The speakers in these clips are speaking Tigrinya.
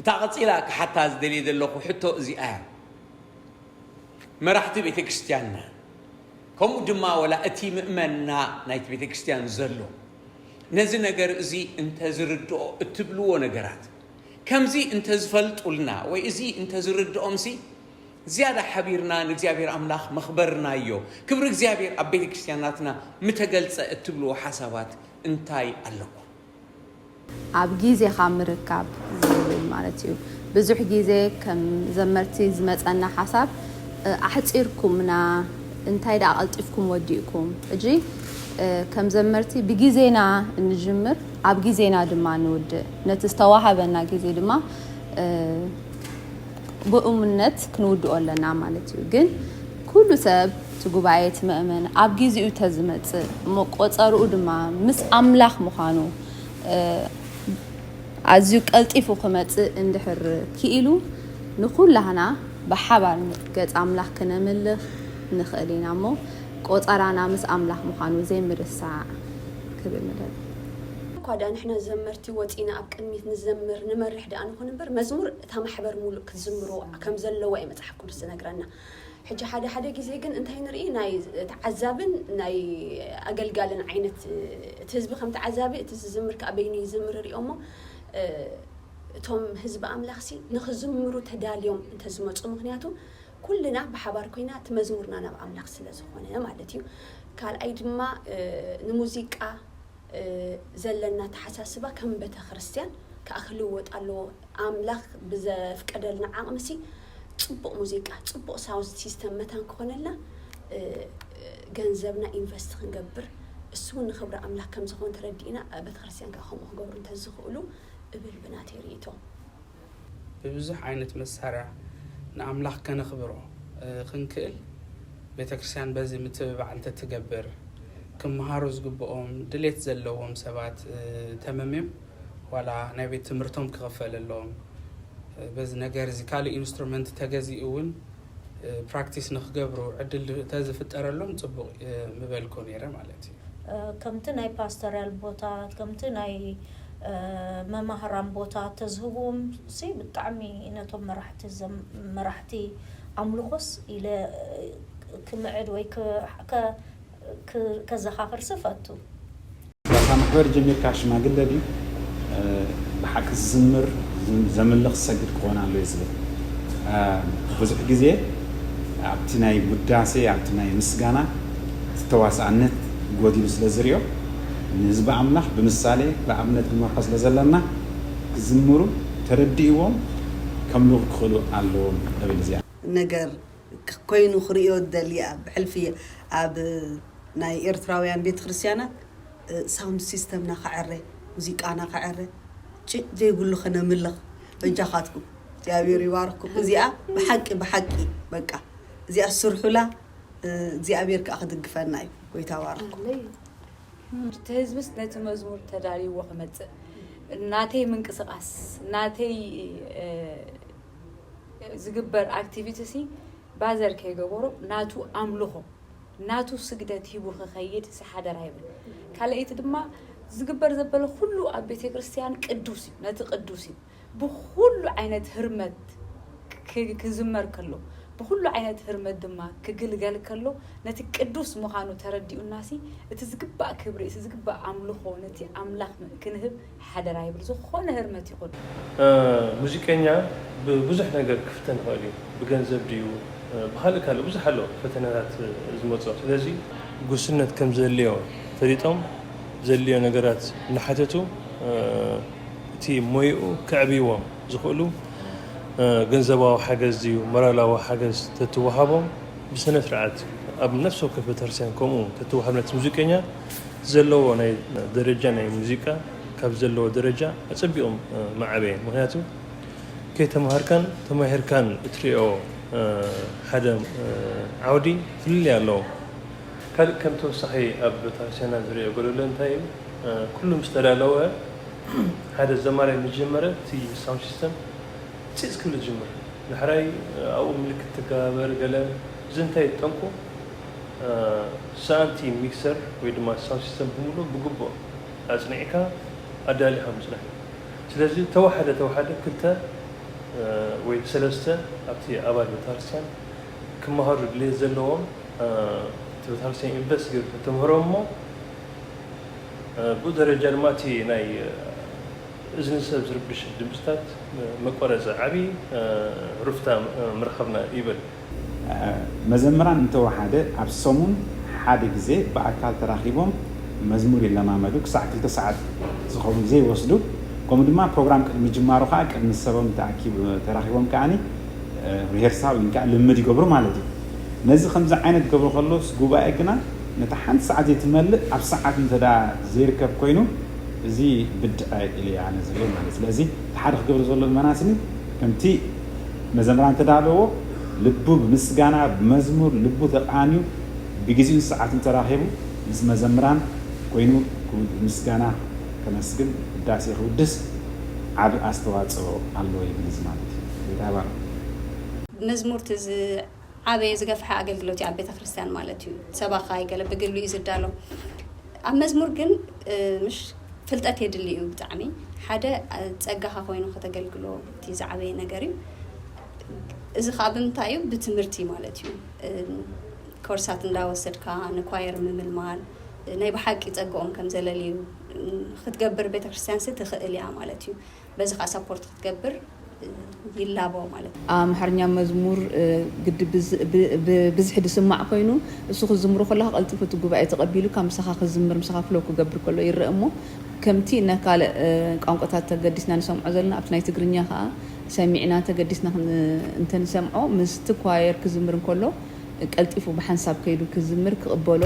እታ ቀጺላ ክሓታ ዝደልየ ዘለኹ ሕቶ እዚኣ እያ። መራሕቲ ቤተ ክርስቲያንና፣ ከምኡ ድማ ወላ እቲ ምእመንና ናይቲ ቤተ ክርስቲያን ዘሎ፣ ነዚ ነገር እዚ እንተዝርድኦ እትብልዎ ነገራት፣ ከምዚ እንተዝፈልጡልና ወይ እዚ እንተዝርድኦምሲ፣ ዝያዳ ሓቢርና ንእግዚኣብሔር ኣምላኽ መኽበርናዮ፣ ክብሪ እግዚኣብሔር ኣብ ቤተ ክርስቲያናትና ምተገልጸ እትብልዎ ሓሳባት እንታይ ኣለኩም? ኣብ ግዜኻ ምርካብ ዝብል ማለት እዩ። ብዙሕ ግዜ ከም ዘመርቲ ዝመጸና ሓሳብ፣ እ፣ ኣሕጺርኩምና፣ እንታይ ደኣ ቀልጢፍኩም ወዲእኩም። ሕጂ፣ እ፣ ከም ዘመርቲ ብግዜና እንጅምር፣ ኣብ ግዜና ድማ ንውድእ። ነቲ ዝተዋሃበና ግዜ ድማ፣ እ፣ ብእሙነት ክንውድኦ ኣለና ማለት እዩ። ግን ኩሉ ሰብ፣ እቲ ጉባኤ፣ እቲ ምእመን ኣብ ግዜኡ ተዝመጽእ፣ እሞ ቆጸርኡ ድማ ምስ ኣምላኽ ምዃኑ፣ እ፣ ኣዝዩ ቀልጢፉ ክመጽእ እንድሕር ክኢሉ፣ ንኹላህና ብሓባር ገጽ ኣምላኽ ክነምልኽ ንኽእል ኢና እሞ፣ ቆጸራና ምስ ኣምላኽ ምዃኑ ዘይምርሳዕ ክብል ንደሊ። እኳ ደኣ ንሕና ዘመርቲ ወጺና ኣብ ቅድሚት ንዘምር፣ ንመርሕ ደኣ ንኹን እምበር፣ መዝሙር እታ ማሕበር ሙሉእ ክትዝምሮ ከም ዘለዋ እዩ መጽሓፍ ቅዱስ ዝነግረና። ሕጂ ሓደ ሓደ ግዜ ግን እንታይ ንርኢ፣ ናይ ተዓዛብን ናይ ኣገልጋልን ዓይነት፣ እቲ ህዝቢ ከም ተዓዛቢ፣ እቲ ዝዝምር ከኣ በይኑ ይዝምር ይሪኦ እሞ፣ እ፣ እቶም ህዝቢ ኣምላኽሲ ንኽዝምሩ ተዳልዮም እንተዝመጹ፣ ምኽንያቱ ኩልና ብሓባር ኮይና እቲ መዝሙርና ናብ ኣምላኽ ስለ ዝኾነ ማለት እዩ። ካልኣይ ድማ፣ እ፣ ንሙዚቃ፣ እ፣ ዘለና ኣተሓሳስባ ከም ቤተ ክርስቲያን ከኣ ክልወጥ ኣለዎ። ኣምላኽ ብዘፍቀደልና ዓቕምሲ ጽቡቕ ሙዚቃ፣ ጽቡቕ ሳውንድ ሲስተም መታን ክኾነልና፣ እ፣ ገንዘብና ኢንቨስት ክንገብር፣ እሱ እውን ንኽብሪ ኣምላኽ ከም ዝኾን ተረዲእና፣ ቤተ ክርስቲያን ከኣ ከምኡ ክገብሩ እንተዝኽእሉ እብል ብናተይ ርእይቶ። ብብዙሕ ዓይነት መሳርያ ንኣምላኽ ከነኽብሮ፣ እ፣ ክንክእል ቤተ ክርስቲያን በዚ ምትብባዕ እንተትገብር፣ ክመሃሩ ዝግብኦም ድሌት ዘለዎም ሰባት፣ እ፣ ተመምዮም ዋላ ናይ ቤት ትምህርቶም ክኽፈለሎም፣ እ፣ በዚ ነገር እዚ ካልእ ኢንስትሩመንት ተገዚኡ እውን፣ እ፣ ፕራክቲስ ንኽገብሩ ዕድል ተዝፍጠረሎም ጽቡቕ፣ እ፣ ምበልኩ ነይረ ማለት እዩ። እ፣ ከምቲ ናይ ፓስተርያል ቦታ፣ ከምቲ ናይ፣ እ፣ መማህራን ቦታ ተዝህብዎም ሲ ብጣዕሚ ነቶም መራሕቲ ዘም-፣ መራሕቲ ኣምልኾስ ኢለ፣ እ፣ ክምዕድ ወይ ከ-፣ ከ-፣ ከ-፣ ከዘኻኽር ስፈቱ። እታ ማሕበር ጀሚርካ ሽማግለ ድዩ ብሓቂ ዝዝምር፣ ዘምልኽ፣ ዝሰግድ ክኾን ኣለዎ ዝብል? ብዙሕ ግዜ ኣብቲ ናይ ውዳሴ፣ ኣብቲ ናይ ምስጋና እቲ ተዋሳእነት ጎዲሉ ስለ ዝሪኦ፣ ንህዝቢ ኣምላኽ ብምሳሌ ብኣብነት ንመርሖ ስለ ዘለና፣ ክዝምሩ ተረዲእዎም ከምልኹ ክኽእሉ ኣለዎም እብል። እዚኣ ነገር ኮይኑ ክርእዮ ዝደሊ እየ። ብሕልፊ ኣብ ናይ ኤርትራውያን ቤተ ክርስቲያናት ሳውንድ ሲስተምና ከዐረ፣ ሙዚቃና ከዐረ፣ ጭ ዘይብሉ ከነምልኽ። በጃኻትኩም እግዚኣብሔር ይባርክኩም። እዚኣ ብሓቂ ብሓቂ በቃ እዚኣ ስርሑላ፣ እግዚኣብሔር ከዓ ክድግፈና እዩ። ጎይታ ባርኩም። እቲ ህዝብስ ነቲ መዝሙር ተዳልይዎ ክመጽእ፣ ናተይ ምንቅስቓስ፣ ናተይ ዝግበር ኣክቲቪቲ ሲ ባዘር ከይገበሮ ናቱ ኣምልኾ ናቱ ስግደት ሂቡ ክኸይድ ሲ ሓደራ ይብል። ካልኣይቲ ድማ ዝግበር ዘበለ ኩሉ ኣብ ቤተ ክርስቲያን ቅዱስ እዩ፣ ነቲ ቅዱስ እዩ። ብኹሉ ዓይነት ህርመት ክ-፣ ክዝመር ከሎ፣ ብኹሉ ዓይነት ህርመት ድማ ክግልገል ከሎ፣ ነቲ ቅዱስ ምዃኑ ተረዲኡናሲ፣ እቲ ዝግባእ ክብሪ፣ እቲ ዝግባእ ኣምልኾ ነቲ ኣምላኽ ክንህብ ሓደራ ይብል። ዝኾነ ህርመት ይኹን። ሙዚቀኛ ብብዙሕ ነገር ክፍተን ይኽእል እዩ። ብገንዘብ ድዩ፣ ብኻልእ ካልእ ብዙሕ ኣሎ ፈተነታት ዝመጾ። ስለዚ ጉስነት ከም ዘድልዮ ፈሊጦም ዘድልዮ ነገራት እናሓተቱ እቲ ሞይኡ ከዕብይዎም ዝኽእሉ ገንዘባዊ ሓገዝ ድዩ መራላዊ ሓገዝ ተትወሃቦም ብስነ ስርዓት ኣብ ነፍሲ ወከፍ ቤተክርስትያን ከምኡ ተትወሃብ ነቲ ሙዚቀኛ ዘለዎ ናይ ደረጃ ናይ ሙዚቃ ካብ ዘለዎ ደረጃ ኣጸቢቖም መዓበየ። ምኽንያቱ ከይተማሃርካን ተማሂርካን እትሪኦ ሓደ ዓውዲ ፍልልይ ኣለዎ። ካልእ ከም ተወሳኺ ኣብ ቤተክርስትያንና ዝሪኦ ጎደሎ እንታይ እዩ? ኩሉ ምስ ተዳለወ ሓደ ዘማሪ ምስ ጀመረ እቲ ሳውንድ ሲስተም ጺጽ ክብል ዝጅምር። ዳሕራይ ኣብኡ ምልክት ትገባበር ገለ እዚ እንታይ ጠንቁ? ሰኣንቲ ሚክሰር ወይ ድማ ሳውንድ ሲስተም ብምሉእ ብግቡእ ኣጽኒዕካ ኣዳሊኻ ምጽናሕ እዩ። ስለዚ ተወሓደ ተወሓደ ክልተ ወይ ሰለስተ ኣብቲ ኣባል ቤተክርስትያን ክመሃሩ ድሌት ዘለዎም እቲ ቤተክርስትያን ኢንቨስት ገይሩ ተምህሮም እሞ ብኡ ደረጃ ድማ እቲ ናይ እዝኒ ሰብ ዝርብሽ ድምፅታት መቆረፀ ዓብዪ ሩፍታ ምረኸብና ይብል። መዘምራን እንተወሓደ ኣብ ሰሙን ሓደ ግዜ ብኣካል ተራኺቦም መዝሙር ይለማመዱ። ክሳዕ ክልተ ሰዓት ዝኸውን ግዜ ይወስዱ። ከምኡ ድማ ፕሮግራም ቅድሚ ምጅማሩ ከዓ ቅድሚ ሰቦም ተኣኪቡ ተራኺቦም ከዓ ሪሄርሳል ወይ ከዓ ልምድ ይገብሩ ማለት እዩ። ነዚ ከምዚ ዓይነት ክገብሩ ከለስ ጉባኤ ግና ነታ ሓንቲ ሰዓት ዘይትመልእ ኣብ ሰዓት እንተ ዘይርከብ ኮይኑ እዚ ብድዐ ኢለ ኣነ ዝርኢ ማለት። ስለዚ እቲ ሓደ ክገብር ዘሎ ምእመናን ስኒ ከምቲ መዘምራን ተዳለዎ ልቡ ብምስጋና ብመዝሙር ልቡ ተቃንዩ ብግዜኡን ሰዓትን ተራኺቡ ምስ መዘምራን ኮይኑ ምስጋና ከመስግን ቅዳሴ ክውድስ ዓቢ ኣስተዋጽኦ ኣለዎ ይብል እዚ ማለት እዩ። ጌታ ይባርክ። መዝሙር እቲ ዝዓበየ ዝገፍሐ ኣገልግሎት እዩ ኣብ ቤተ ክርስቲያን ማለት እዩ። ሰባኻይ ገለ ብግሉ እዩ ዝዳሎ። ኣብ መዝሙር ግን ምሽ ፍልጠት የድሊ እዩ ብጣዕሚ ሓደ ጸጋኻ ኮይኑ ከተገልግሎ እቲ ዝዓበየ ነገር እዩ። እዚ ከዓ ብምንታይ እዩ? ብትምህርቲ ማለት እዩ። ኮርሳት እንዳወሰድካ ንኳየር ምምልማል ናይ ብሓቂ ጸግኦም ከም ዘለልዩ ክትገብር ቤተክርስትያን ሲ ትኽእል እያ ማለት እዩ። በዚ ከዓ ሳፖርት ክትገብር ይላቦ ማለት እዩ። ኣምሓርኛ መዝሙር ግዲ ብብዝሒ ዝስማዕ ኮይኑ እሱ ክዝምሮ ከለካ ቀልጢፉ እቲ ጉባኤ ተቐቢሉ ካብ ምሳኻ ክዝምር ምሳኻ ፍሎ ክገብር ከሎ ይረአ እሞ ከምቲ ናይ ካልእ ቋንቋታት ተገዲስና ንሰምዖ ዘለና ኣብቲ ናይ ትግርኛ ከዓ ሰሚዕና ተገዲስና እንተንሰምዖ ምስቲ ኳየር ክዝምር እንከሎ ቀልጢፉ ብሓንሳብ ከይዱ ክዝምር ክቕበሎ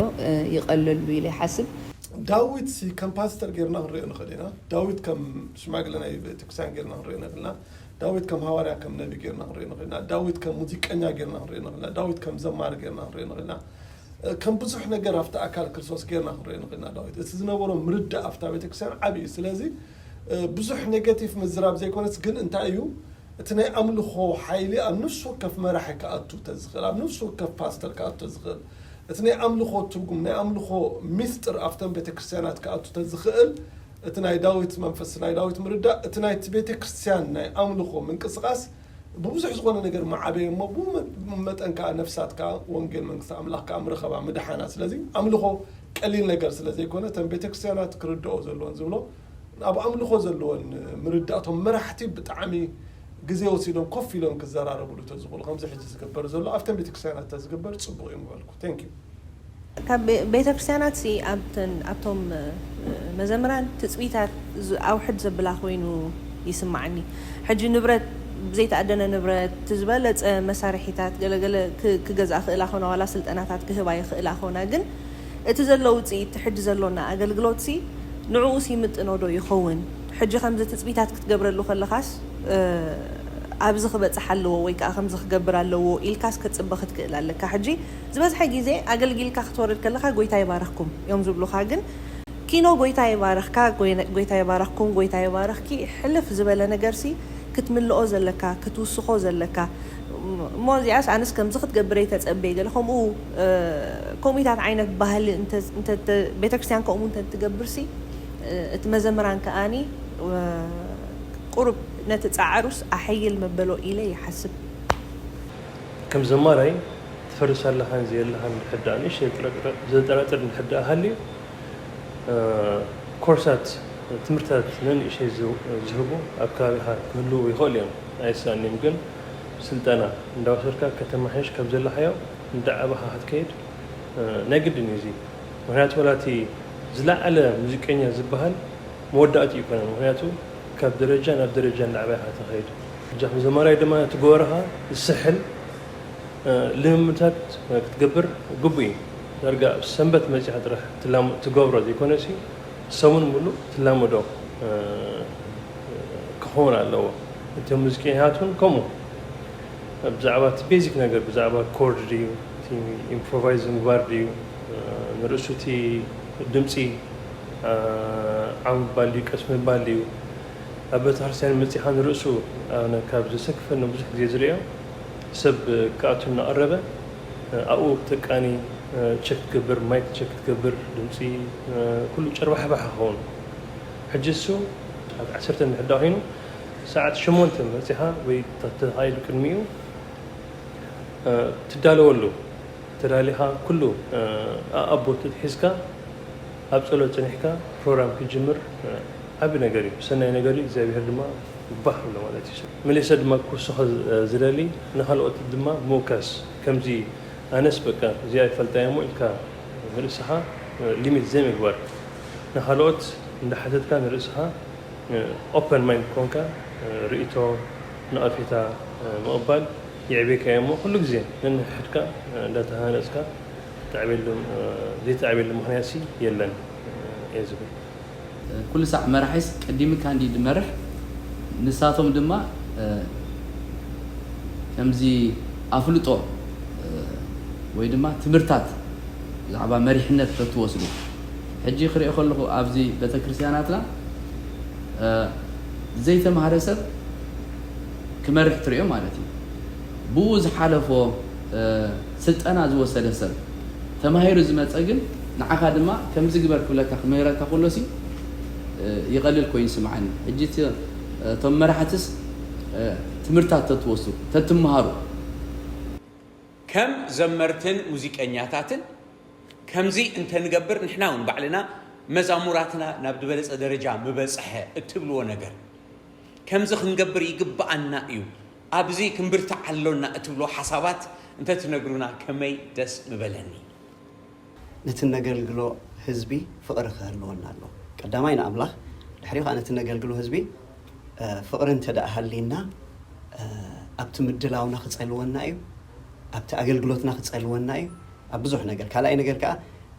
ይቐለሉ ኢለ ይሓስብ። ዳዊት ሲ ከም ፓስተር ጌርና ክንሪኦ ንኽእል ኢና። ዳዊት ከም ሽማግለ ናይ ቤተክርስትያን ጌርና ክንሪኦ ንኽእል ኢና። ዳዊት ከም ሃዋርያ ከም ነቢ ጌርና ክንሪኦ ንኽእል ኢና። ዳዊት ከም ሙዚቀኛ ጌርና ክንሪኦ ንኽእል ኢና። ዳዊት ከም ዘማሪ ጌርና ክንሪኦ ንኽእል ኢና። ከም ብዙሕ ነገር ኣብቲ ኣካል ክርስቶስ ጌርና ክንሪኦ ንኽእል ኢና። ዳዊት እቲ ዝነበሮ ምርዳእ ኣብታ ቤተክርስትያን ዓቢ እዩ። ስለዚ ብዙሕ ኔጋቲቭ ምዝራብ ዘይኮነስ ግን እንታይ እዩ እቲ ናይ ኣምልኾ ሓይሊ ኣብ ነፍሲ ወከፍ መራሒ ክኣቱ ተዝኽእል ኣብ ነፍሲ ወከፍ ፓስተር ክኣቱ ተዝኽእል እቲ ናይ ኣምልኾ ትርጉም ናይ ኣምልኾ ሚስጥር ኣብተን ቤተክርስትያናት ክኣቱ ተዝኽእል እቲ ናይ ዳዊት መንፈስ ናይ ዳዊት ምርዳእ እቲ ናይቲ ቤተክርስትያን ናይ ኣምልኾ ምንቅስቃስ ብብዙሕ ዝኾነ ነገር መዓበየ እሞ ብኡ መጠን ከዓ ነፍሳት ከዓ ወንጌል መንግስቲ ኣምላኽ ከዓ ምረኸባ ምድሓና ስለዚ ኣምልኾ ቀሊል ነገር ስለ ዘይኮነ እተን ቤተክርስትያናት ክርድኦ ዘለወን ዝብሎ ኣብ ኣምልኾ ዘለወን ምርዳእቶም መራሕቲ ብጣዕሚ ግዜ ወሲዶም ኮፍ ኢሎም ክዘራረብሉ ተዝኽእሉ ከምዚ ሕጂ ዝግበር ዘሎ ኣብተን ቤተክርስትያናት ተዝግበር ፅቡቅ እዩ ምበልኩ thank you ካብ ቤተክርስትያናት ሲ ኣብተን ኣብቶም መዘምራን ትፅቢታት ኣውሕድ ዘብላ ኮይኑ ይስማዓኒ ሕጂ ንብረት ዘይተኣደነ ንብረት ዝበለፀ መሳርሒታት ገለገለ ክገዝኣ ክእላ ኾና ዋላ ስልጠናታት ክህባ ይኽእላ ኾና ግን እቲ ዘሎ ውፅኢት እቲ ሕጂ ዘሎና ኣገልግሎትሲ ንዕኡስ ይምጥኖ ዶ ይኸውን? ሕጂ ከምዚ ትፅቢታት ክትገብረሉ ከለኻስ ኣብዚ ክበፅሕ ኣለዎ ወይ ከዓ ከምዚ ክገብር ኣለዎ ኢልካስ ክትፅበ ክትክእል ኣለካ። ሕጂ ዝበዝሐ ግዜ ኣገልጊልካ ክትወርድ ከለኻ ጎይታ ይባረኽኩም እዮም ዝብሉኻ ግን ኪኖ ጎይታ ይባረኽካ፣ ጎይታ ይባረኽኩም፣ ጎይታ ይባረኽኪ ሕልፍ ዝበለ ነገርሲ ክትምልኦ ዘለካ ክትውስኾ ዘለካ እሞ እዚኣስ ኣነስ ከምዚ ክትገብር እየ ተፀበየ ገለ ከምኡ ከምኡታት ዓይነት ባህሊ ቤተክርስትያን ከምኡ እንተ ትገብርሲ እቲ መዘምራን ከኣኒ ቁሩብ ነቲ ፃዕሩስ ኣሐይል መበሎ ኢለ ይሓስብ ከም ዘማራይ ትፈርስ ኣለኻን ዘየለኻን ድሕር ደኣ ንእሽተይ ዘጠራጥር እንድሕር ደኣ ሃልዩ ኮርሳት ትምህርትታት ነንእሽተይ ዝህቡ ኣብ ከባቢኻ ክህልዉ ይኽእሉ እዮም ኣይሳእን እዮም ግን ስልጠና እንዳወሰድካ ከተማሓይሽ ካብ ዘለኻዮ እንዳዓበኻ ክትከይድ ናይ ግድን እዩ እዚ ምኽንያቱ ወላ እቲ ዝለዓለ ሙዚቀኛ ዝበሃል መወዳእትኡ ኣይኮነን ምኽንያቱ ካብ ደረጃ ናብ ደረጃ እንዳዓበኻ ትኸይድ እጃኹም ዘማራይ ድማ እቲ ጎበረኻ ዝስሕል ልምምድታት ክትገብር ግቡእ እዩ። ዳርጋ ኣብ ሰንበት መጺኻ ጥራሕ ትገብሮ ዘይኮነሲ ሰሙን ሙሉእ ትላመዶ ክኸውን ኣለዎ። እቶም ሙዚቀኛታት እውን ከምኡ ብዛዕባ እቲ ቤዚክ ነገር ብዛዕባ ኮርድ ድዩ እቲ ኢምፕሮቫይዝ ምግባር ድዩ ንርእሱ እቲ ድምፂ ዓው ምባል ድዩ ቀስ ምባል ድዩ ኣብ ቤተክርስትያን መጺኻ ንርእሱ ኣነ ካብ ዘሰክፈኒ ብዙሕ ግዜ ዝርእዮ ሰብ ክኣቱ እናቐረበ ኣብኡ ተቃኒ ቸክ ትገብር ማይክ ቸክ ትገብር ድምፂ ኩሉ ጨርባሕባሕ ክኸውን ሕጂ እሱ ኣብ ዓሰርተ እንድሕዳ ኮይኑ ሰዓት ሸሞንተ መጺኻ ወይ ተተኻኢሉ ቅድሚኡ፣ እ፣ ትዳለወሉ። ተዳሊኻ ኩሉ፣ እ፣ ኣኣቦ ተትሒዝካ ኣብ ጸሎት ጸኒሕካ ፕሮግራም ክጅምር፣ እ፣ ዓቢ ነገር እዩ። ሰናይ ነገር እዩ። እግዚኣብሔር ድማ ባህ ብሎ ማለት እዩ። መሊሰ ድማ ክውስኾ ዝ-፣ ዝደሊ ንኻልኦት ድማ ምውካስ ከምዚ ኣነስ በቃ እዚኣ ይፈልጣ እየ እሞ ኢልካ ንርእስኻ፣ እ፣ ሊሚት ዘይምግባር። ንኻልኦት እንዳሓተትካ ንርእስኻ፣ እ፣ ኦፐን ማይንድ ኮንካ፣ እ፣ ርእይቶ፣ ነቐፌታ፣ እ፣ ምቕባል የዕቤካ እየ እሞ ኩሉ ግዜ ነንሕድካ፣ እ፣ እንዳተሃነጽካ ትዕቤሉ፣ እ፣ ዘይትዕቤሉ ምኽንያትሲ የለን፣ እ፣ እየ ዝብል። ኩሉ ሳዕ መራሒስ ቀዲምካ እንዲ ድመርሕ፣ ንሳቶም ድማ፣ እ፣ ከምዚ ኣፍልጦ፣ እ፣ ወይ ድማ ትምህርታት ብዛዕባ መሪሕነት ተትወስዱ። ሕጂ ክሪኦ ከለኹ ኣብዚ ቤተክርስትያናትና፣ እ፣ ዘይተማህረ ሰብ ክመርሕ ትሪኦ ማለት እዩ። ብኡ ዝሓለፎ፣ እ፣ ስልጠና ዝወሰደ ሰብ ተማሂሩ ዝመጸ ግን ንዓኻ ድማ ከምዚ ግበር ክብለካ ክምህረካ ከሎሲ፣ እ፣ ይቐልል ኮይኑ ይስምዓኒ። ሕጂ እቲ፣ እቶም መራሕትስ፣ እ፣ ትምህርታት ተትወስዱ፣ ተትመሃሩ። ከም ዘመርትን ሙዚቀኛታትን ከምዚ እንተንገብር ንሕና እውን ባዕልና መዛሙራትና ናብ ዝበለጸ ደረጃ ምበጽሐ እትብልዎ ነገር ከምዚ ክንገብር ይግብኣና እዩ፣ ኣብዚ ክንብርትዕ ኣሎና እትብልዎ ሓሳባት እንተትነግሩና ከመይ ደስ ምበለኒ። ነቲ ነገልግሎ ህዝቢ ፍቕሪ ክህልወና ኣለዎ። ቀዳማይ ንኣምላኽ፣ ድሕሪኡ ከኣ ነቲ ነገልግሎ ህዝቢ፣ እ፣ ፍቕሪ እንተ ደኣ ሃልይና፣ እ፣ ኣብቲ ምድላውና ክጸልወና እዩ፣ ኣብቲ ኣገልግሎትና ክጸልወና እዩ፣ ኣብ ብዙሕ ነገር። ካልኣይ ነገር ከኣ፣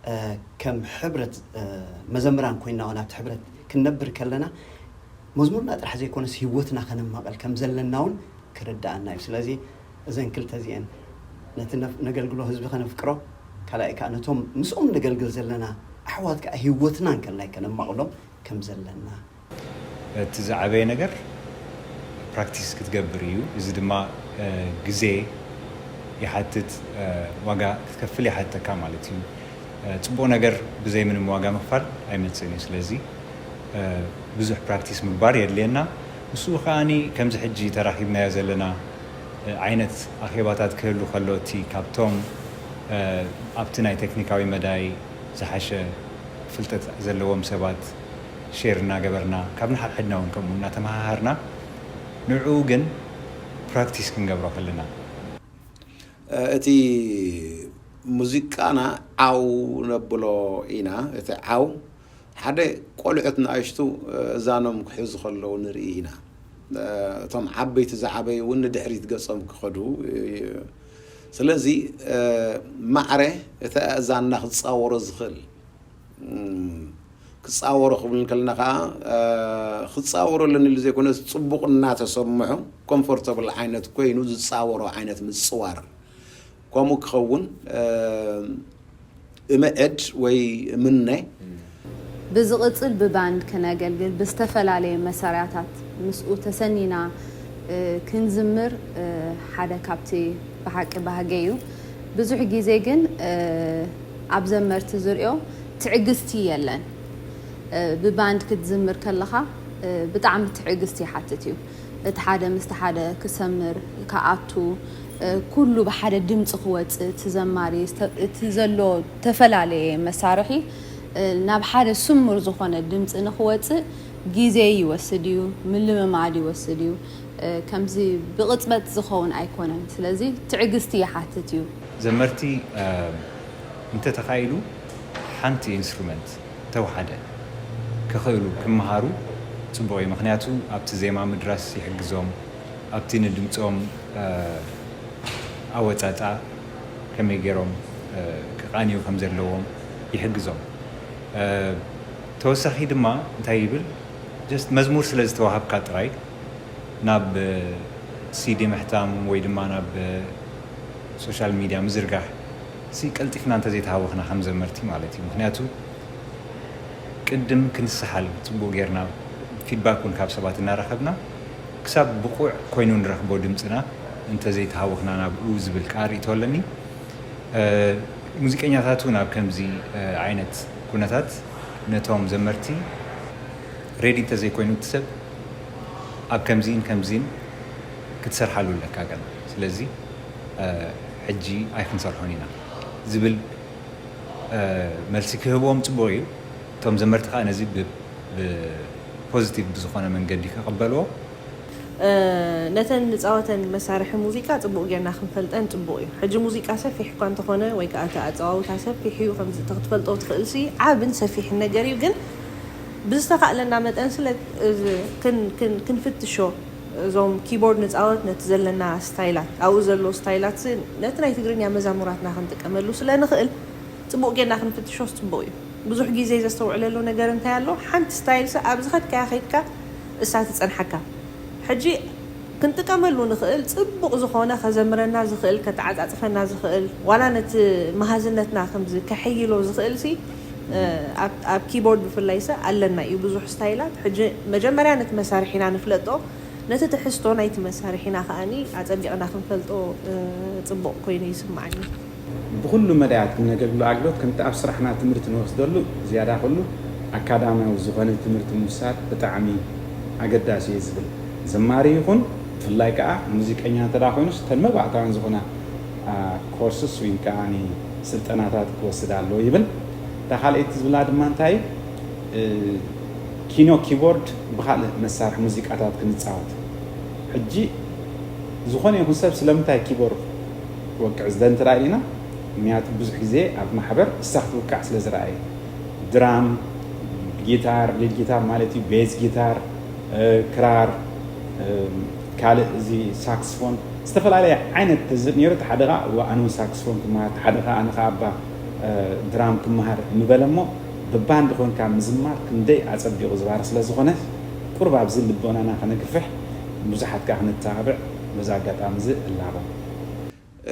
እ፣ ከም ሕብረት፣ እ፣ መዘምራን ኮይንና እውን ኣብቲ ሕብረት ክንነብር ከለና፣ መዝሙርና ጥራሕ ዘይኮነስ ህይወትና ከነማቐል ከም ዘለና እውን ክርድኣና እዩ። ስለዚ እዘን ክልተ እዚአን፣ ነቲ ነፍ-፣ ነገልግሎ ህዝቢ ከነፍቅሮ፣ ካልኣይ ከኣ ነቶም ምስኦም ነገልግል ዘለና ኣሕዋት ከኣ ህይወትና እንከላይ ከነማቕሎም ከም ዘለና። እቲ ዝዓበየ ነገር ፕራክቲስ ክትገብር እዩ። እዚ ድማ፣ እ፣ ግዜ ይሓትት፣ እ፣ ዋጋ ክትከፍል ይሓተካ ማለት እዩ። እ፣ ጽቡቕ ነገር ብዘይ ምንም ዋጋ ምኽፋል ኣይመጽእን እዩ። ስለዚ፣ እ፣ ብዙሕ ፕራክቲስ ምግባር የድልየና። ምስኡ ከኣኒ ከምዚ ሕጂ ተራኺብናዮ ዘለና፣ እ፣ ዓይነት ኣኼባታት ክህሉ ከሎ፣ እቲ ካብቶም፣ እ፣ ኣብቲ ናይ ቴክኒካዊ መዳይ ዝሓሸ ፍልጠት ዘለዎም ሰባት ሼር እናገበርና፣ ካብ ንሓድሕድና እውን ከምኡ እናተመሃሃርና፣ ንዕኡ ግን ፕራክቲስ ክንገብሮ ከለና። እቲ ሙዚቃና ዓው ነብሎ ኢና። እቲ ዓው ሓደ ቆልዑት ንኣሽቱ እዛኖም ክሕዙ ከለዉ ንርኢ ኢና። እቶም ዓበይቲ ዝዓበዩ እውን ንድሕሪት ገጾም ክኸዱ። ስለዚ ማዕረ እቲ ኣእዛንና ክጻወሮ ዝኽእል፣ ክጻወሮ ክብል ከለና ከኣ ክጻወሮ ኣለኒ ኢሉ ዘይኮነስ ጽቡቕ እናተሰምዖ ኮምፎርተብል ዓይነት ኮይኑ ዝጻወሮ ዓይነት ምጽዋር። ከምኡ ክኸውን እምዕድ ወይ እምነ። ብዝቕጽል ብባንድ ክነገልግል ብዝተፈላለየ መሳርያታት ምስኡ ተሰኒና ክንዝምር ሓደ ካብቲ ብሓቂ ባህገይ እዩ። ብዙሕ ግዜ ግን ኣብ ዘመርቲ ዝርእዮ ትዕግስቲ የለን። ብባንድ ክትዝምር ከለኻ ብጣዕሚ ትዕግስቲ ይሓትት እዩ። እቲ ሓደ ምስቲ ሓደ ክሰምር፣ ክኣቱ፣ ኩሉ ብሓደ ድምፂ ክወፅእ፣ እቲ ዘማሪ፣ እቲ ዘሎ ዝተፈላለየ መሳርሒ ናብ ሓደ ስሙር ዝኾነ ድምፂ ንክወፅእ ግዜ ይወስድ እዩ፣ ምልምማድ ይወስድ እዩ። ከምዚ ብቕፅበት ዝኸውን ኣይኮነን። ስለዚ ትዕግስቲ ይሓትት እዩ። ዘመርቲ እንተተኻኢሉ ሓንቲ ኢንስትሩመንት ተወሓደ ክኽእሉ ክመሃሩ ፅቡቕ እዩ። ምኽንያቱ ኣብቲ ዜማ ምድራስ ይሕግዞም፣ ኣብቲ ንድምፆም ኣወፃፃ ከመይ ገይሮም ክቃንዩ ከም ዘለዎም ይሕግዞም። ተወሳኺ ድማ እንታይ ይብል፣ ጀስት መዝሙር ስለ ዝተዋሃብካ ጥራይ ናብ ሲዲ ምሕታም ወይ ድማ ናብ ሶሻል ሚድያ ምዝርጋሕ ሲ ቀልጢፍና እንተዘይተሃወኽና ከም ዘመርቲ ማለት እዩ። ምክንያቱ ቅድም ክንስሓል ፅቡቅ ጌርና ፊድባክ እውን ካብ ሰባት እናረኸብና ክሳብ ብቁዕ ኮይኑ ንረኽቦ ድምፅና እንተዘይተሃወኽና ናብኡ ዝብል ከዓ ርእይቶ ኣለኒ። ሙዚቀኛታት እውን ኣብ ከምዚ ዓይነት ኩነታት ነቶም ዘመርቲ ሬዲ እንተዘይኮይኑ እቲ ሰብ ኣብ ከምዚን ከምዚን ክትሰርሓሉ ኣለካ ገና። ስለዚ ሕጂ ኣይክንሰርሖን ኢና ዝብል መልሲ ክህብዎም ጽቡቕ እዩ። እቶም ዘመርቲ ከዓ ነዚ ብፖዚቲቭ ብዝኾነ መንገዲ ክቕበልዎ። ነተን ንፃወተን መሳርሒ ሙዚቃ ፅቡቕ ጌርና ክንፈልጠን ፅቡቕ እዩ። ሕጂ ሙዚቃ ሰፊሕ እኳ እንተኾነ ወይ ከዓ እቲ ኣፀዋውታ ሰፊሕ እዩ። ከምዚ ክትፈልጦ ትኽእል ሲ ዓብን ሰፊሕን ነገር እዩ። ግን ብዝተኻእለና መጠን ስለ ክንፍትሾ እዞም ኪቦርድ ንፃወት ነቲ ዘለና ስታይላት ኣብኡ ዘሎ ስታይላት ነቲ ናይ ትግርኛ መዛሙራትና ክንጥቀመሉ ስለ ንኽእል ፅቡቕ ጌርና ክንፍትሾስ ፅቡቕ እዩ። ብዙሕ ግዜ ዘስተውዕለሉ ነገር እንታይ ኣሎ? ሓንቲ ስታይል ሲ ኣብ ዝኸድካያ ከይድካ እሳ ትፀንሓካ። ሕጂ ክንጥቀመሉ ንኽእል ፅቡቕ ዝኾነ ከዘምረና ዝኽእል ከተዓፃፅፈና ዝኽእል ዋላ ነቲ መሃዝነትና ከምዚ ከሐይሎ ዝኽእል ሲ ኣብ ኪቦርድ ብፍላይ ሲ ኣለና እዩ ብዙሕ ስታይላት። ሕጂ መጀመርያ ነቲ መሳርሒና ንፍለጦ፣ ነቲ ትሕዝቶ ናይቲ መሳርሒና ከኣኒ ኣፀቢቕና ክንፈልጦ ፅቡቕ ኮይኑ ይስምዓኒ። ብኹሉ መዳያት ክነገልግሎ ኣግሎት ከምቲ ኣብ ስራሕና ትምህርቲ ንወስደሉ ዝያዳ ኩሉ ኣካዳሚያዊ ዝኾነ ትምህርቲ ምውሳድ ብጣዕሚ ኣገዳሲ እዩ ዝብል ዘማሪ ይኹን ብፍላይ ከዓ ሙዚቀኛ እንተ ኮይኑስ ተን መባእታውያን ዝኾና ኮርስስ ወይ ከዓ ስልጠናታት ክወስድ ኣለዎ ይብል። እታ ካልኣይቲ ዝብላ ድማ እንታይ ኪኖ ኪቦርድ ብካልእ መሳርሒ ሙዚቃታት ክንፃወት ሕጂ ዝኾነ ይኹን ሰብ ስለምንታይ ኪቦርድ ወቅዕ ዝደንትራ ኢና ምክንያቱ ብዙሕ ግዜ ኣብ ማሕበር እሳ ክትውቃዕ ስለ ዝረኣየ ድራም ጊታር ሊድ ጊታር ማለት እዩ ቤዝ ጊታር ክራር ካልእ እዚ ሳክስፎን ዝተፈላለየ ዓይነት ተዝብ ነይሩ እቲ ሓደ ኸዓ እዋ ኣነ እውን ሳክስፎን ክመሃር እቲ ሓደ ኸዓ ኣነ ኸዓ ኣባ ድራም ክመሃር ምበለ እሞ ብባንድ ኮንካ ምዝማር ክንደይ ኣጸቢቑ ዝባርኽ ስለ ዝኾነ ቁሩብ ኣብዚ ልቦናና ከነግፍሕ ንብዙሓት ከኣ ክንተባብዕ በዚ ኣጋጣሚ እዚ እላቦ።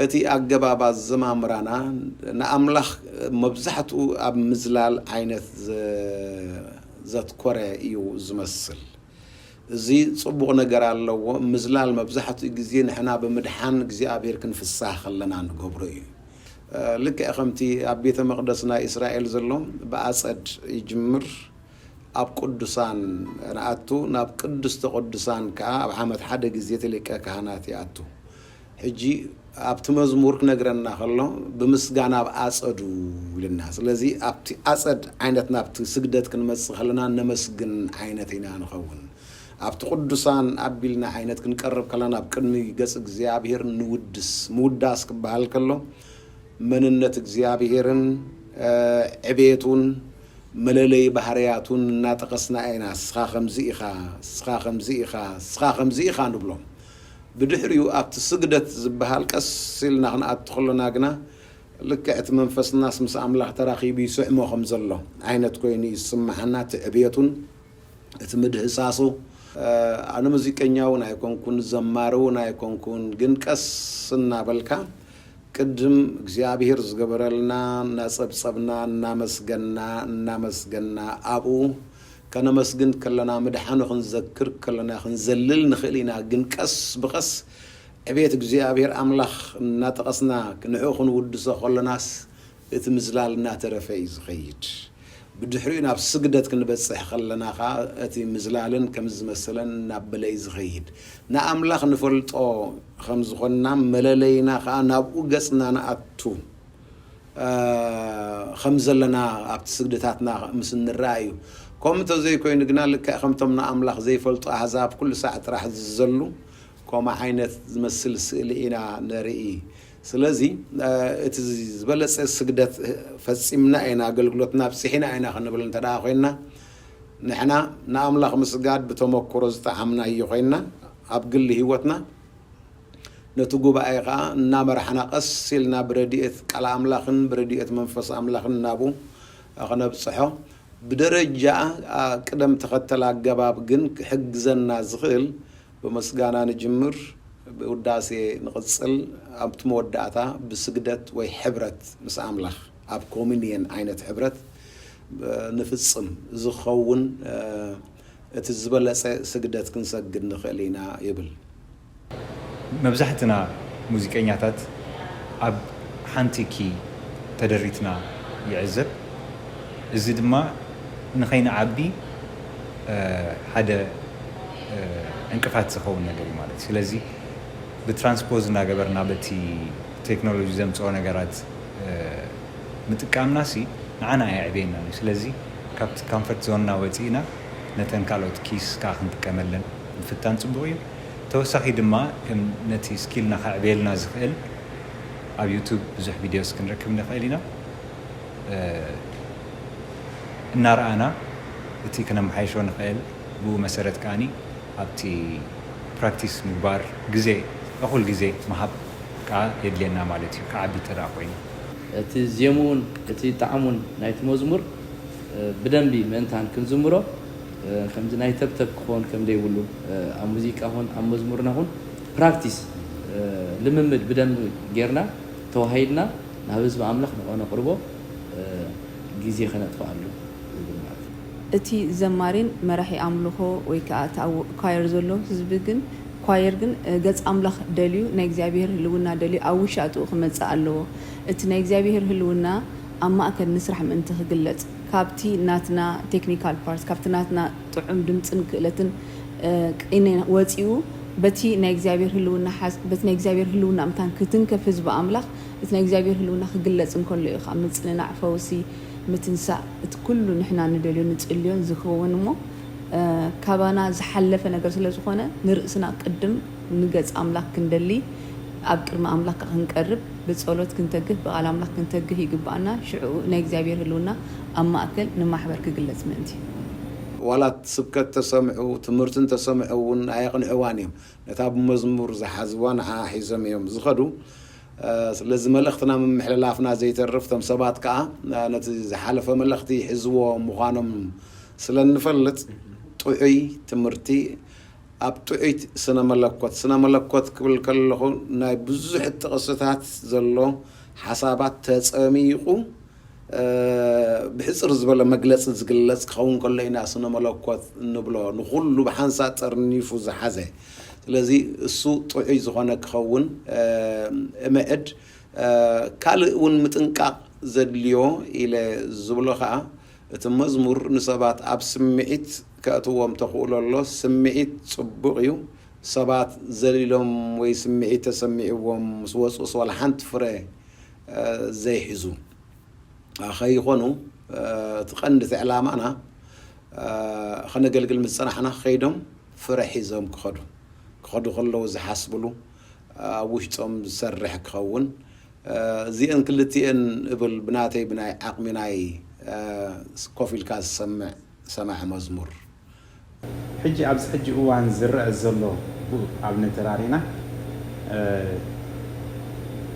እቲ ኣገባብ ኣዘማምራና ንኣምላኽ መብዛሕትኡ ኣብ ምዝላል ዓይነት ዘትኮረ እዩ ዝመስል። እዚ ጽቡቕ ነገር ኣለዎ። ምዝላል መብዛሕትኡ ግዜ ንሕና ብምድሓን እግዚኣብሔር ክንፍሳህ ከለና ንገብሮ እዩ። ልክዕ ከምቲ ኣብ ቤተ መቕደስ ናይ እስራኤል ዘሎ ብኣጸድ ይጅምር፣ ኣብ ቅዱሳን ንኣቱ፣ ናብ ቅድስተ ቅዱሳን ከኣ ኣብ ዓመት ሓደ ግዜ እቲ ሊቀ ካህናት ይኣቱ። ሕጂ ኣብቲ መዝሙር ክነግረና ከሎ ብምስጋና ኣብ ኣጸዱ ኢልና። ስለዚ ኣብቲ ኣጸድ ዓይነት ናብቲ ስግደት ክንመጽእ ከለና ነመስግን ዓይነት ኢና ንኸውን። ኣብቲ ቅዱሳን ኣቢልና ዓይነት ክንቀርብ ከለና ኣብ ቅድሚ ገጽ እግዚኣብሔር ንውድስ። ምውዳስ ክበሃል ከሎ መንነት እግዚኣብሔርን ዕቤቱን መለለይ ባህርያቱን እናጠቐስና ኢና። ስኻ ከምዚ ኢኻ፣ ስኻ ከምዚ ኢኻ፣ ስኻ ከምዚ ኢኻ ንብሎም። ብድሕሪኡ ኣብቲ ስግደት ዝበሃል ቀስ ኢልና ክንኣቱ ከሎና ግና ልክዕ እቲ መንፈስናስ ምስ ኣምላኽ ተራኺቡ ይስዕሞ ከም ዘሎ ዓይነት ኮይኑ ይስምዓና። እቲ ዕብየቱን እቲ ምድህሳሱ ኣነ ሙዚቀኛ እውን ኣይኮንኩን ዘማሪ እውን ኣይኮንኩን ግን ቀስ እናበልካ ቅድም እግዚኣብሔር ዝገበረልና እናጸብጸብና እናመስገና እናመስገና ኣብኡ ከነመስግን ከለና ምድሓኑ ክንዘክር ከለና ክንዘልል ንኽእል ኢና ግን ቀስ ብቐስ ዕቤት እግዚኣብሔር ኣምላኽ እናጠቐስና ንዕኡ ክንውድሶ ከለናስ እቲ ምዝላል እናተረፈ እዩ ዝኸይድ። ብድሕሪኡ ናብ ስግደት ክንበጽሕ ከለና ከኣ እቲ ምዝላልን ከም ዝመሰለን እናበለ እዩ ዝኸይድ። ንኣምላኽ ንፈልጦ ከም ዝኾንና መለለይና ከኣ ናብኡ ገጽና ንኣቱ ከም ዘለና ኣብቲ ስግደታትና ምስ እንረኣ እዩ። ከምኡ እንተዘይኮይኑ ግና ልክዕ ከምቶም ንኣምላኽ ዘይፈልጡ ኣህዛብ ኩሉ ሳዕ ጥራሕ ዝዘሉ ከምኡ ዓይነት ዝመስል ስእሊ ኢና ነርኢ። ስለዚ እቲ ዝበለፀ ስግደት ፈፂምና ኢና ኣገልግሎትና ኣብፂሒና ኢና ክንብል እንተ ደኣ ኮይንና ንሕና ንኣምላኽ ምስጋድ ብተመክሮ ዝጠዓምናዮ ኮይንና ኣብ ግሊ ህይወትና ነቲ ጉባኤ ከዓ እናመራሕና ቀስ ኢልና ብረድኤት ቃል ኣምላኽን ብረድኤት መንፈስ ኣምላኽን ናብኡ ክነብፅሖ ብደረጃ ቅደም ተኸተል ኣገባብ ግን ክሕግዘና ዝኽእል ብምስጋና ንጅምር፣ ብውዳሴ ንቕጽል፣ ኣብቲ መወዳእታ ብስግደት ወይ ሕብረት ምስ ኣምላኽ ኣብ ኮሙንየን ዓይነት ሕብረት ንፍጽም ዝኸውን እቲ ዝበለጸ ስግደት ክንሰግድ ንኽእል ኢና ይብል። መብዛሕትና ሙዚቀኛታት ኣብ ሓንቲ ኪ ተደሪትና ይዕዘብ። እዚ ድማ ንኸይንዓቢ ሓደ ዕንቅፋት ዝኸውን ነገር እዩ ማለት እዩ። ስለዚ ብትራንስፖዝ እናገበርና በቲ ቴክኖሎጂ ዘምፅኦ ነገራት ምጥቃምና ሲ ንዓና ኣየዕብየና እዩ። ስለዚ ካብቲ ካምፈርት ዞንና ወፂእና ነተን ካልኦት ኪስ ከዓ ክንጥቀመለን ምፍታን ፅቡቕ እዩ። ተወሳኺ ድማ ከም ነቲ ስኪልና ከዕብየልና ዝኽእል ኣብ ዩቱብ ብዙሕ ቪዲዮስ ክንረክብ ንኽእል ኢና። እናረኣና እቲ ክነመሓይሾ ንኽእል። ብኡ መሰረት ከዓኒ ኣብቲ ፕራክቲስ ምግባር ግዜ፣ እኹል ግዜ ምሃብ ከዓ የድልየና ማለት እዩ፣ ክዓቢ እንተ ደኣ ኮይኑ። እቲ ዜምኡን እቲ ጣዕሙን ናይቲ መዝሙር ብደንቢ ምእንታን ክንዝምሮ ከምዚ ናይ ተብተብ ክኸውን ከም ዘይብሉ ኣብ ሙዚቃ ኹን ኣብ መዝሙርና ኹን ፕራክቲስ ልምምድ ብደንቢ ጌርና ተዋሂድና ናብ ህዝቢ ኣምላኽ ነቕርቦ ግዜ ከነጥፍኣሉ ዝብል ማለት እዩ። እቲ ዘማሪን መራሒ ኣምልኾ ወይ ከዓ እቲ ኣብ ኳየር ዘሎ ህዝቢ ግን ኳየር ግን ገጽ ኣምላኽ ደልዩ ናይ እግዚኣብሔር ህልውና ደልዩ ኣብ ውሻጥኡ ክመጽእ ኣለዎ። እቲ ናይ እግዚኣብሔር ህልውና ኣብ ማእከል ንስራሕ ምእንቲ ክግለጽ ካብቲ ናትና ቴክኒካል ፓርት ካብቲ ናትና ጥዑም ድምፅን ክእለትን ቅኔ ወፂኡ በቲ ናይ እግዚኣብሔር ህልውና ሓስ- በቲ ናይ እግዚኣብሔር ህልውና ምታን ክትንከፍ ህዝቢ ኣምላኽ እቲ ናይ እግዚኣብሔር ህልውና ክግለፅ እንከሎ እዩ ከዓ ምፅንናዕ ፈውሲ ምትንሳእ እቲ ኩሉ ንሕና ንደልዮ ንፅልዮን ዝኸውን እሞ ካባና ዝሓለፈ ነገር ስለ ዝኾነ ንርእስና ቅድም ንገጽ ኣምላኽ ክንደሊ ኣብ ቅድሚ ኣምላኽ ከዓ ክንቀርብ ብጸሎት ክንተግህ ብቓል ኣምላኽ ክንተግህ ይግባኣና ሽዕኡ ናይ እግዚኣብሔር ህልውና ኣብ ማእከል ንማሕበር ክግለጽ ምእንቲ። ዋላ ስብከት ተሰምዑ ትምህርቲ እንተሰምዑ እውን ኣየቕንዕዋን እዮም። ነታ ብመዝሙር ዝሓዝዋ ንዓኣ ሒዞም እዮም ዝኸዱ። ስለዚ መልእኽትና ምምሕልላፍና ዘይተርፍ እቶም ሰባት ከዓ ነቲ ዝሓለፈ መልእኽቲ ይሕዝዎ ምዃኖም ስለ እንፈልጥ ጥዑይ ትምህርቲ ኣብ ጥዑይ ስነ መለኮት፣ ስነ መለኮት ክብል ከለኹ ናይ ብዙሕ ጥቕስታት ዘሎ ሓሳባት ተጸሚቑ ብሕጽር ዝበለ መግለጺ ዝግለጽ ክኸውን ከሎ ኢና ስነ መለኮት እንብሎ፣ ንኹሉ ብሓንሳእ ጠርኒፉ ዝሓዘ። ስለዚ እሱ ጥዑይ ዝኾነ ክኸውን እምዕድ። ካልእ እውን ምጥንቃቕ ዘድልዮ ኢለ ዝብሎ ኸኣ እቲ መዝሙር ንሰባት ኣብ ስምዒት ከእትዎም ተኽእሎ ኣሎ። ስምዒት ጽቡቕ እዩ። ሰባት ዘሊሎም ወይ ስምዒት ተሰሚዕዎም ምስ ወጹስ ዋላ ሓንቲ ፍረ ዘይሕዙ ከይኾኑ እቲ ቀንዲ እቲ ዕላማና ከነገልግል ምስ ጸናሕና ከይዶም ፍረ ሒዞም ክኸዱ ክኸዱ ከለዉ ዝሓስብሉ ኣብ ውሽጦም ዝሰርሕ ክኸውን እዚአን ክልቲአን እብል ብናተይ ብናይ ዓቕሚ ናይ ኮፍ ኢልካ ዝሰምዕ ሰማዒ መዝሙር። ሕጂ ኣብዚ ሕጂ እዋን ዝረአ ዘሎ ብኡ ኣብነት ተራሪና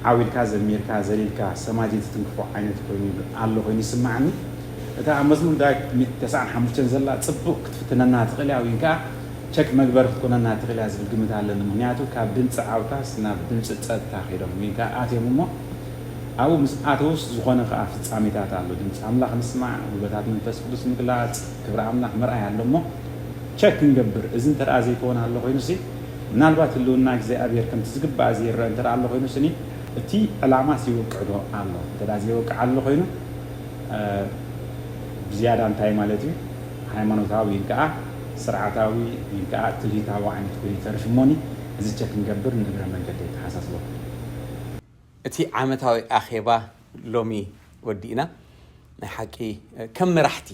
ዓው ኢልካ ዘሚርካ ዘሊልካ ሰማይ ዘይትትንክፎ ዓይነት ኮይኑ ኣሎ ኮይኑ ይስምዓኒ። እታ ኣብ መዝሙር ዳዊት ተስዓን ሓሙሽተን ዘላ ጽቡቕ ክትፍትነና ትኽእል እያ ወይ ከዓ ቸክ መግበሪ ክትኮነና ትኽእል እያ ዝብል ግምት ኣለኒ። ምኽንያቱ ካብ ድምፂ ዓውታስ ናብ ድምፂ ፀጥታ ከይዶም ወይ ከዓ ኣትዮም እሞ ኣብኡ ምስ ኣተውስ ዝኾነ ከዓ ፍፃሜታት ኣሎ። ድምፂ ኣምላኽ ምስማዕ፣ ጉልበታት መንፈስ ቅዱስ ምግላፅ፣ ክብሪ ኣምላኽ ምርኣይ ኣሎ እሞ ቸክ ክንገብር እዚ እንተ ደኣ ዘይከውን ኣሎ ኮይኑሲ ምናልባት ህልውና እግዚኣብሔር ከምቲ ዝግባእ ዘይረአ እንተ ደኣ ኣሎ ኮይኑስኒ እቲ ዕላማስ ይወቅዕ ዶ ኣሎ? እንተ ደኣ ዘይወቅዕ ኣሎ ኮይኑ ብዝያዳ እንታይ ማለት እዩ? ሃይማኖታዊ ኢልከዓ ስርዓታዊ ኢልከዓ ትልሂታዊ ዓይነት ኮይኑ ይተርፍ እሞኒ እዚ ቸክ ክንገብር ንእግረ መንገዲ የተሓሳስበኩም። እቲ ዓመታዊ ኣኼባ ሎሚ ወዲእና። ናይ ሓቂ ከም መራሕቲ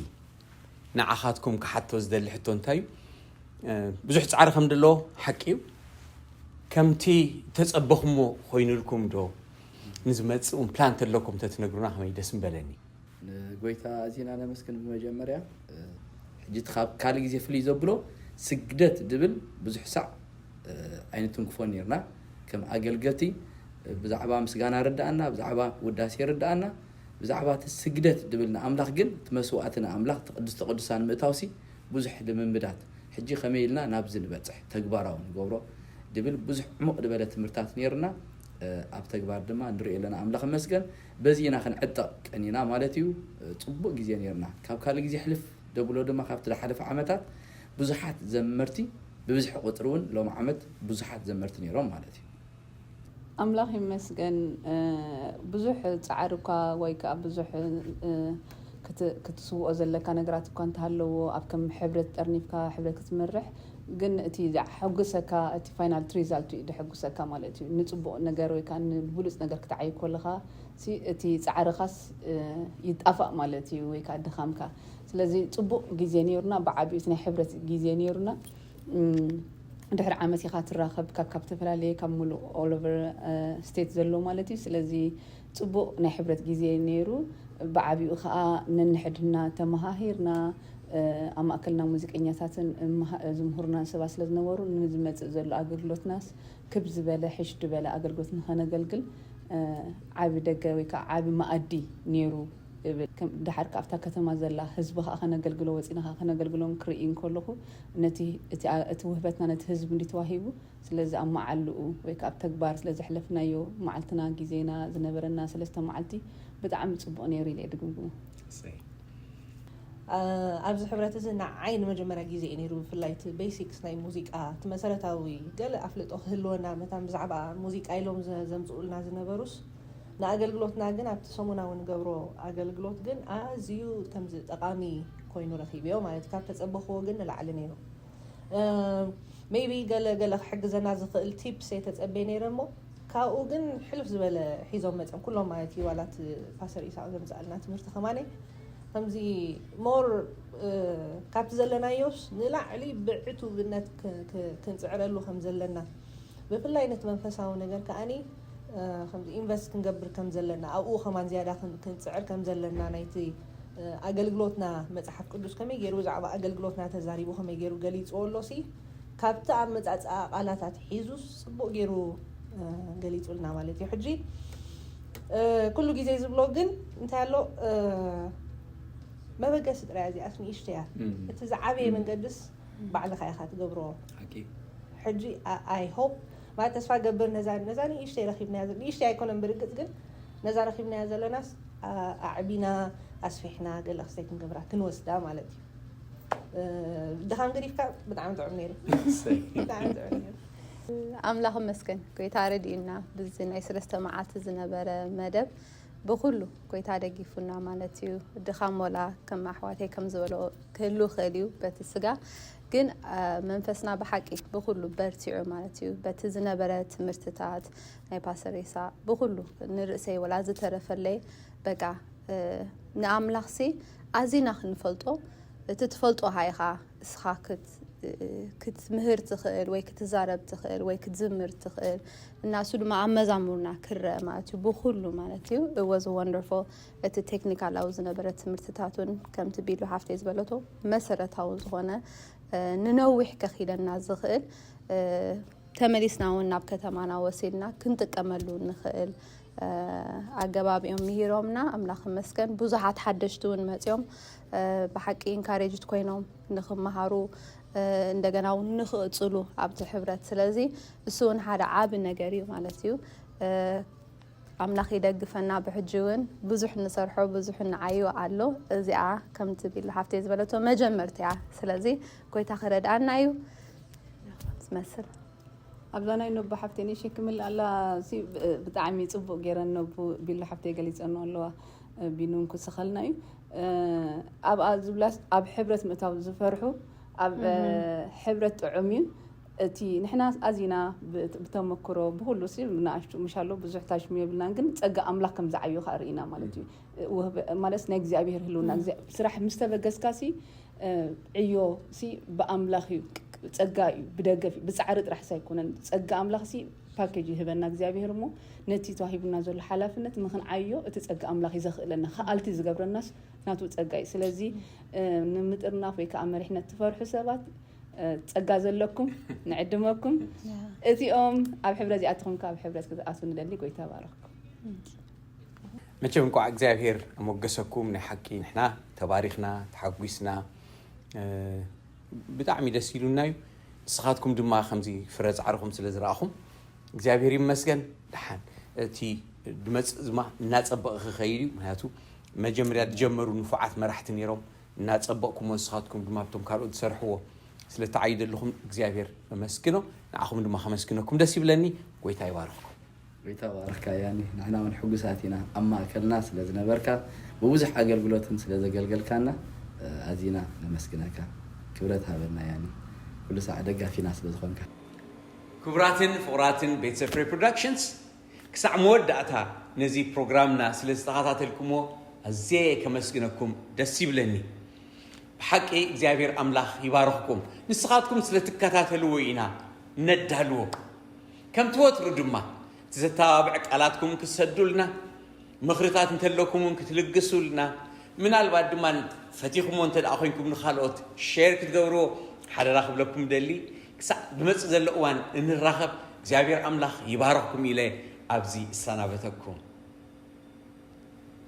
ንዓኻትኩም ክሓቶ ዝደሊ ሕቶ እንታይ እዩ? ብዙሕ ፃዕሪ ከም ደሎ ሓቂ እዩ። ከምቲ ተፀበኹሞ ኮይኑልኩም ዶ ንዝመፅእ እውን ፕላን ተለኩም ተትነግሩና ከመይ ደስ ምበለኒ። ንጎይታ ኣዚና ነመስግን ብመጀመርያ ሕጂ እቲ ካብ ካልእ ግዜ ፍልይ ዘብሎ ስግደት ድብል ብዙሕ ሳዕ ኣይንትንክፎን ነርና ከም ኣገልገልቲ ብዛዕባ ምስጋና ርድኣና ብዛዕባ ውዳሴ ርድኣና ብዛዕባ እቲ ስግደት ድብል ንኣምላኽ ግን እቲ መስዋእቲ ንኣምላኽ እቲ ቅድስተ ቅዱሳን ምእታውሲ ብዙሕ ልምምዳት ሕጂ ከመይ ኢልና ናብዚ ንበፅሕ ተግባራዊ ንገብሮ ድብል ብዙሕ ዕሙቕ ዝበለ ትምህርታት ነይርና ኣብ ተግባር ድማ ንሪኦ ኣለና ኣምላኽ መስገን በዚ ኢና ክንዕጠቕ ቀኒና ማለት እዩ ፅቡቕ ግዜ ነይርና ካብ ካልእ ግዜ ሕልፍ ደብሎ ድማ ካብቲ ዝሓለፈ ዓመታት ብዙሓት ዘመርቲ ብብዝሒ ቁፅሪ እውን ሎም ዓመት ብዙሓት ዘመርቲ ነይሮም ማለት እዩ ኣምላኽ ይመስገን ብዙሕ ፃዕሪ እኳ ወይ ከዓ ብዙሕ ክትስውኦ ዘለካ ነገራት እኳ እንተሃለዎ ኣብ ከም ሕብረት ጠርኒፍካ ሕብረት ክትመርሕ ግን እቲ ዘሐጉሰካ እቲ ፋይናል ሪዛልት እዩ ዘሐጉሰካ ማለት እዩ። ንፅቡቕ ነገር ወይ ከዓ ንብሉፅ ነገር ክትዓይ ከለኻ እቲ ፃዕርኻስ ይጣፋእ ማለት እዩ ወይ ከዓ ድኻምካ። ስለዚ ፅቡቕ ግዜ ነይሩና፣ ብዓብዩ ናይ ሕብረት ግዜ ነይሩና። ድሕሪ ዓመት ኢኻ ትራኸብ ካብ ካብ ዝተፈላለየ ካብ ሙሉእ all over state ዘሎ ማለት እዩ። ስለዚ ፅቡቕ ናይ ሕብረት ግዜ ነይሩ። ብዓብኡ ከዓ ነንሕድና ተመሃሂርና፣ ኣብ ማእከልና ሙዚቀኛታትን ዝምህሩና ሰባት ስለ ዝነበሩ፣ ንዝመፅእ ዘሎ ኣገልግሎትናስ ክብ ዝበለ ሕሽ ዝበለ ኣገልግሎት ንኸነገልግል ዓቢ ደገ ወይ ከዓ ዓቢ መኣዲ ነይሩ። ድሓር ኣብታ ከተማ ዘላ ህዝቢ ከዓ ከነገልግሎ ወፂና ከዓ ከነገልግሎም ክርኢ እንከለኹ፣ ነቲ እቲ ውህበትና ነቲ ህዝቢ እንዲተዋሂቡ፣ ስለዚ ኣብ መዓልኡ ወይ ከዓ ኣብ ተግባር ስለ ዘሕለፍናዮ፣ መዓልትና፣ ግዜና፣ ዝነበረና ሰለስተ መዓልቲ ብጣዕሚ ፅቡቕ ነይሩ ኢለ እየ ድግምግሞ። ኣብዚ ሕብረት እዚ ንዓይ ንመጀመርያ ግዜ እዩ ነይሩ። ብፍላይ እቲ ቤሲክስ ናይ ሙዚቃ፣ እቲ መሰረታዊ ገለ ኣፍልጦ ክህልወና መታን ብዛዕባ ሙዚቃ ኢሎም ዘምፅኡልና ዝነበሩስ፣ ንኣገልግሎትና ግን ኣብቲ ሰሙናዊ ንገብሮ ኣገልግሎት ግን ኣዝዩ ከምዚ ጠቓሚ ኮይኑ ረኺብዮ ማለት እዩ። ካብ ተፀበኽዎ ግን ንላዕሊ ነይሩ። ሜይቢ ገለ ገለ ክሕግዘና ዝኽእል ቲፕስ የተፀበየ ነይረ እሞ፣ ካብኡ ግን ሕልፍ ዝበለ ሒዞም መፅኦም ኩሎም ማለት እዩ። ዋላ እቲ ፓስተር ኢሳቅ ዘምፅኣልና ትምህርቲ ከማነ ከምዚ ሞር ካብቲ ዘለናዮስ ንላዕሊ ብዕቱብነት ክንፅዕረሉ ከም ዘለና፣ ብፍላይ ነቲ መንፈሳዊ ነገር ከዓኒ ከምዚ ኢንቨስት ክንገብር ከም ዘለና፣ ኣብኡ ከማን ዝያዳ ክንፅዕር ከም ዘለና፣ ናይቲ ኣገልግሎትና፣ መፅሓፍ ቅዱስ ከመይ ገይሩ ብዛዕባ ኣገልግሎትና ተዛሪቡ ከመይ ገይሩ ገሊፅዎ ኣሎ ሲ፣ ካብቲ ኣመፃፅኣ ቃላታት ሒዙ ፅቡቕ ገይሩ ገሊፁልና ማለት እዩ። ሕጂ ኩሉ ግዜ ዝብሎ ግን እንታይ ኣሎ፣ መበገሲ ጥራይ እዚኣስ ንእሽተያ፣ እቲ ዝዓበየ መንገድስ ባዕልኻ ኢኻ ትገብሮ። ሕጂ ኣይ ሆፕ ማለት ተስፋ ገብር ነዛ ነዛ ንእሽተይ ረኺብናያ፣ ንእሽተይ ኣይኮነን ብርግፅ፣ ግን ነዛ ረኺብናያ ዘለናስ ኣዕቢና ኣስፊሕና ገለ ክስተይ ክንገብራ ክንወስዳ ማለት እዩ። ድኻም ገዲፍካ ብጣዕሚ ጥዑም ነይሩ። ብጣዕሚ ጥዑም ነይሩ። ኣምላኽ ይመስገን፣ ጎይታ ረዲኡና ብዚ ናይ ሰለስተ መዓልቲ ዝነበረ መደብ ብኩሉ ጎይታ ደጊፉና ማለት እዩ። ድኻም ወላ ከም ኣሕዋተይ ከም ዝበሎ ክህሉ ይኽእል እዩ በቲ ስጋ፣ ግን መንፈስና ብሓቂ ብኩሉ በርቲዑ ማለት እዩ። በቲ ዝነበረ ትምህርትታት ናይ ፓስተር ኢሳ ብኩሉ ንርእሰይ ወላ ዝተረፈለይ በቃ ንኣምላኽሲ ኣዚና ክንፈልጦ፣ እቲ ትፈልጦ ሃይኻ እስኻ ክትምህር ትኽእል ወይ ክትዛረብ ትኽእል ወይ ክትዝምር ትኽእል እና እሱ ድማ ኣብ መዛሙርና ክረአ ማለት እዩ ብኩሉ ማለት እዩ። ወዝ ወንደርፎል። እቲ ቴክኒካላዊ ዝነበረ ትምህርትታቱን ከምቲ ቢሉ ሓፍተይ ዝበለቶ መሰረታዊ ዝኾነ ንነዊሕ ከኺለና ዝኽእል ተመሊስና እውን ናብ ከተማና ወሲድና ክንጥቀመሉ ንኽእል ኣገባብ እዮም ምሂሮምና። ኣምላኽ ይመስገን። ብዙሓት ሓደሽቲ እውን መፅዮም ብሓቂ ኢንካሬጅድ ኮይኖም ንኽመሃሩ እንደገና እውን ንኽእፅሉ ኣብቲ ሕብረት። ስለዚ እሱ እውን ሓደ ዓቢ ነገር እዩ ማለት እዩ። ኣምላኽ ይደግፈና። ብሕጂ እውን ብዙሕ ንሰርሖ ብዙሕ ንዓዩ ኣሎ። እዚኣ ከምቲ ቢሉ ሓፍተይ ዝበለቶ መጀመርታ እያ። ስለዚ ጎይታ ክረድኣና እዩ። ዝመስል ኣብዛ ናይ ነቡ ሓፍተይ ንእሽተይ ክምልእ ኣላ። ብጣዕሚ ፅቡቅ ገይረን ነቡ ቢሉ ሓፍተይ ገሊፀኖ ኣለዋ። ቢኑ እውን ክስኸልና እዩ። ኣብኣ ዝብላስ ኣብ ሕብረት ምእታው ዝፈርሑ ኣብ ሕብረት ጥዑም እዩ። እቲ ንሕና ኣዚና ብተመክሮ ብኩሉ ሲ ንኣሽቱ ምሽ ኣሎ ብዙሕ ታሽሙ የብልናን፣ ግን ፀጋ ኣምላኽ ከም ዝዓዩ ከዓ ርኢና ማለት እዩ። ማለት ናይ እግዚኣብሔር ህልውና ስራሕ ምስ ተበገስካ ሲ ዕዮ ሲ ብኣምላኽ እዩ፣ ፀጋ እዩ፣ ብደገፍ እዩ፣ ብፃዕሪ ጥራሕ ሳይኮነን ፀጋ ኣምላኽ ሲ ፓኬጅ ይህበና እግዚኣብሔር እሞ ነቲ ተዋሂቡና ዘሎ ሓላፍነት ምኽንዓዮ እቲ ፀጋ ኣምላኽ እዩ ዘኽእለና። ከኣልቲ ዝገብረናስ ናቱ ፀጋ እዩ። ስለዚ ንምጥርናፍ ወይ ከዓ መሪሕነት ትፈርሑ ሰባት ፀጋ ዘለኩም ንዕድመኩም። እዚኦም ኣብ ሕብረት እዚኣትኹም ካብ ሕብረት ክትኣትዉ ንደሊ። ጎይታ ባረኽኩም። መቸም እንኳዕ እግዚኣብሔር ኣሞገሰኩም። ናይ ሓቂ ንሕና ተባሪኽና ተሓጒስና ብጣዕሚ ደስ ኢሉና እዩ። ንስኻትኩም ድማ ከምዚ ፍረ ፃዕርኹም ስለ ዝረኣኹም እግዚኣብሔር ይመስገን። ደሓን እቲ ድመፅእ ድማ እናፀበቐ ክኸይድ እዩ። ምክንያቱ መጀመርያ ዝጀመሩ ንፉዓት መራሕቲ ነይሮም እናፀበቕኩሞ ንስኻትኩም ድማ ኣብቶም ካልኦት ዝሰርሕዎ ስለተዓዩ ዘለኹም እግዚኣብሔር ኣመስግኖ። ንዓኹም ድማ ከመስግነኩም ደስ ይብለኒ። ጎይታ ይባርኽኩም። ጎይታ ባርካ ያኒ። ንሕና እውን ሕጉሳት ኢና ኣብ ማእከልና ስለ ዝነበርካ ብብዙሕ ኣገልግሎትን ስለ ዘገልገልካና ኣዚና ነመስግነካ። ክብረት ሃበና ያኒ። ኩሉ ሳዕ ደጋፊና ስለ ዝኾንካ። ክቡራትን ፍቑራትን ቤተሰብ ፍሬ ፕሮዳክሽንስ፣ ክሳዕ መወዳእታ ነዚ ፕሮግራምና ስለ ዝተኸታተልኩሞ ኣዝየ ከመስግነኩም ደስ ይብለኒ። ብሓቂ እግዚኣብሔር ኣምላኽ ይባርኽኩም። ንስኻትኩም ስለ ትከታተልዎ ኢና ነዳልዎ። ከምቲ ወትሩ ድማ እቲ ዘተባብዕ ቃላትኩም ክትሰዱልና፣ ምኽርታት እንተለኩም እውን ክትልግሱልና፣ ምናልባት ድማ ፈቲኹሞ እንተ ደኣ ኮይንኩም ንኻልኦት ሼር ክትገብርዎ ሓደራ ክብለኩም ደሊ። ክሳዕ ዝመጽእ ዘሎ እዋን እንራኸብ፣ እግዚኣብሔር ኣምላኽ ይባርኽኩም ኢለ ኣብዚ እሰናበተኩም።